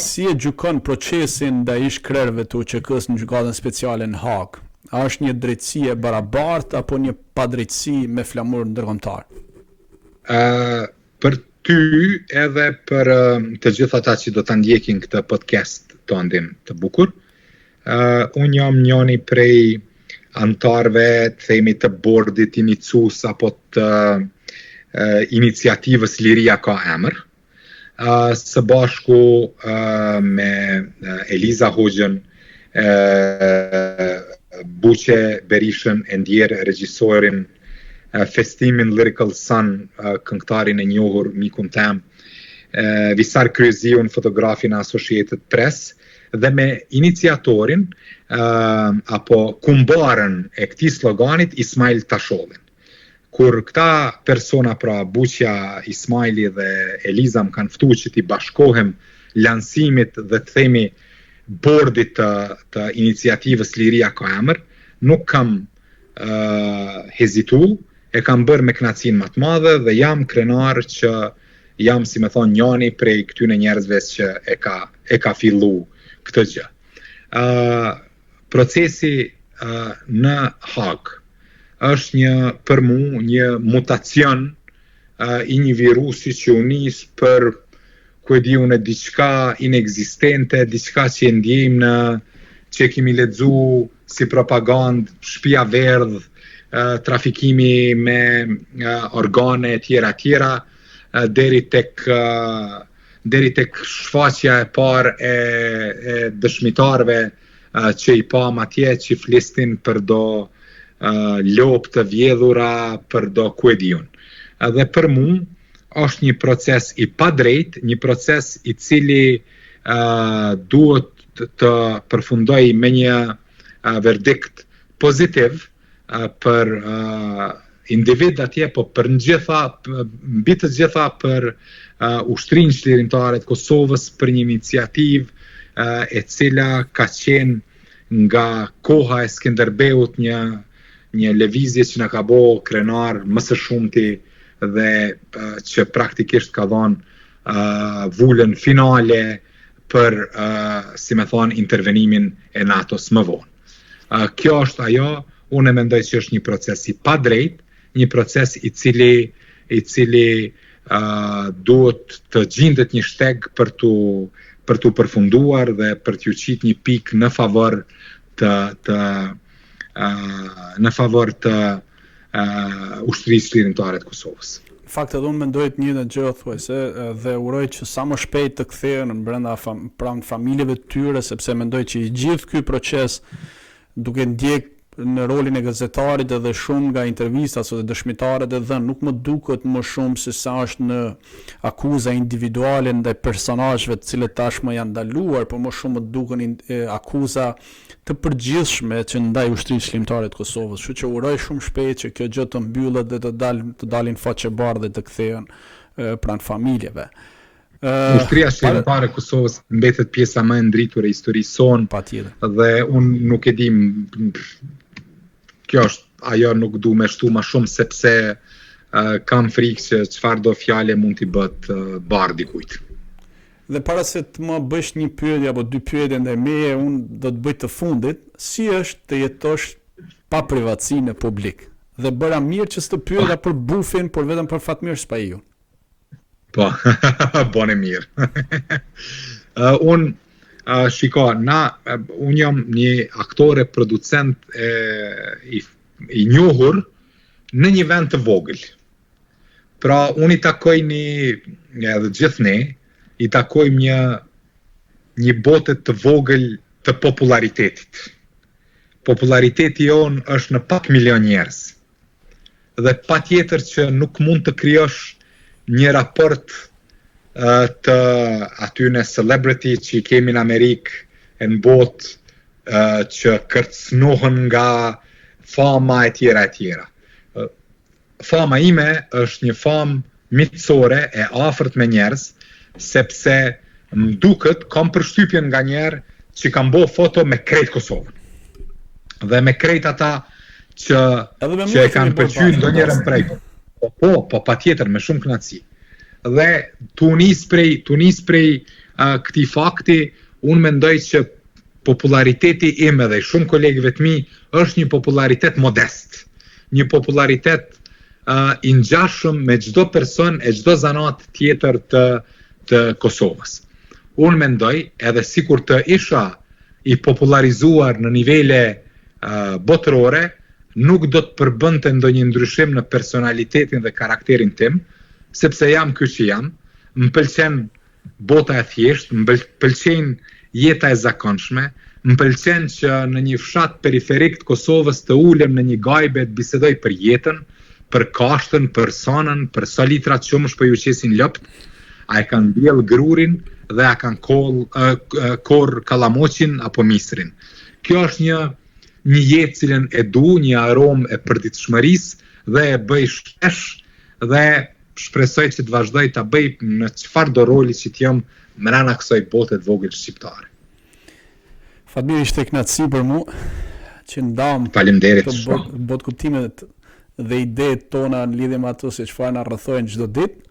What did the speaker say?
Si e gjykon procesin ndaj ish-krerëve të UÇK-së në Gjykatën Speciale në Hagë? A është një drejtësi e barabartë apo një padrejtësi me flamur ndërkombëtar? Ë për ty edhe për të gjithë ata që do ta ndjekin këtë podcast tëndin të bukur, uh, unë jam njoni prej anëtarëve, të themi të bordit inicues apo të uh, iniciativës Liria ka emër, së bashku me Eliza Hoxhën, Buqe Berishën e ndjerë regjisorin Festimin Lyrical Son, këngëtarin e njohur mikun tem, Visar Kryeziun, fotografin e Associated Press dhe me iniciatorin apo kumbarën e këtij sloganit Ismail Tashollin. Kur këta persona pra Buqja, Ismajli dhe Eliza më kanë ftu që t'i bashkohem lansimit dhe të themi bordit të, të iniciativës Liria ka emër, nuk kam uh, hezitu, e kam bërë me kënaqësinë më të madhe dhe jam krenar që jam si me thonë njani prej këtyne njerëzve që e ka, e ka fillu këtë gjë. Uh, procesi uh, në Hagë është një për mu një mutacion uh, i një virusi që u nis për ku e di unë diçka inekzistente, diçka që e ndjejmë në që e kemi lexu si propagandë, shpia verdhë, uh, trafikimi me uh, organe e tjera tjera, uh, deri tek uh, deri tek shfaqja e parë e, e dëshmitarëve që i pamë atje që flisnin për do lopë të vjedhura, për do ku e di unë. Dhe për mu është një proces i padrejtë, një proces i cili uh, duhet të përfundojë me një uh, verdikt pozitiv uh, për uh, individ atje, po për në gjitha, mbi të gjitha për uh, ushtrinë çlirimtare të Kosovës, për një iniciativë uh, e cila ka qenë nga koha e Skënderbeut një një lëvizje që na ka bo krenar më së shumti dhe uh, që praktikisht ka dhënë uh, vulën finale për, uh, si me thonë, intervenimin e NATO-s më vonë. Uh, kjo është ajo, unë e mendoj që është një proces i padrejtë, një proces i cili i cili uh, duhet të gjindet një shteg për t'u për t'u përfunduar dhe për t'ju qitë një pikë në favor të të uh, në favor të uh, ushtrisë çlirimtare të Kosovës. Në fakt edhe unë mendoj të njëjtën gjë thuajse dhe uroj që sa më shpejt të kthehen brenda fam, pranë familjeve të tyre sepse mendoj që i gjithë ky proces duke ndjek në rolin e gazetarit edhe shumë nga intervistat ose dëshmitarët e dhënë nuk më duket më shumë se sa është në akuza individuale ndaj personazheve të cilët tashmë janë ndaluar, por më shumë më duken akuza të përgjithshme që ndaj Ushtrisë Çlirimtare të Kosovës, kështu që uroj shumë shpejt që kjo gjë të mbyllet dhe të dal të dalin faqebardhë dhe të kthehen pranë familjeve. Uh, Ushtria Çlirimtare e Kosovës mbetet pjesa më e ndritur e historisë sonë. Patjetër. Dhe unë nuk e di kjo është ajo nuk du me shtu ma shumë sepse uh, kam frikë që çfarëdo fjale mund t'i bëhet uh, barrë dikujt. Dhe para se të më bësh një pyetje apo dy pyetje ndaj meje, unë do të bëj të fundit, si është të jetosh pa privatësi në publik? Dhe bëra mirë që s'të pyeta për bufin, por vetëm për Fatmir Spahiun. Po, bone mirë. uh, unë, uh, shiko, na, uh, unë jam një aktor e producent e, i, i njohur në një vend të vogël. Pra, unë i takoj një, edhe gjithë ne, i takojmë një, një bote të vogël të popularitetit. Populariteti jonë është në pak milion njerëz. Dhe patjetër që nuk mund të krijosh një raport të atyne celebrity që i kemi në Amerikë e në botë që kërcënohen nga fama e tjera e tjera. Fama ime është një famë miqësore e afërt me njerëz, sepse më duket, kam përshtypjen nganjëherë që kam bo foto me krejt Kosovën. Dhe me krejt ata që që e kanë pëlqy ndonjërën prej. Po, po, po patjetër me shumë kënaqësi. Dhe tu nis prej, tu nis prej uh, këtij fakti, unë mendoj që popullariteti im edhe i shumë kolegëve të mi është një popullaritet modest, një popullaritet uh, i ngjashëm me çdo person e çdo zanat tjetër të të Kosovës. Unë mendoj edhe sikur të isha i popullarizuar në nivele uh, botërore, nuk do të përbënte ndonjë ndryshim në personalitetin dhe karakterin tim, sepse jam ky që jam, më pëlqen bota e thjeshtë, më pëlqen jeta e zakonshme, më pëlqen që në një fshat periferik të Kosovës të ulem në një gajbe të bisedoj për jetën, për kashtën, për sanën, për sa litra qumësht po ju qesin lopët, a e kanë mbjellë grurin dhe a kanë koll, korr kallamoqin apo misrin. Kjo është një një jetë cilën e du, një aromë e përditshmërisë dhe e bëj shpesh dhe shpresoj që të vazhdoj ta bëj në çfarëdo roli që të jam mrena kësaj bote të vogël shqiptare. Fatmir ishte kënaqësi për mu që ndamë Faleminderit këto bot, botëkuptimet dhe idetë tona në lidhje me ato se çfarë na rrethojnë çdo ditë.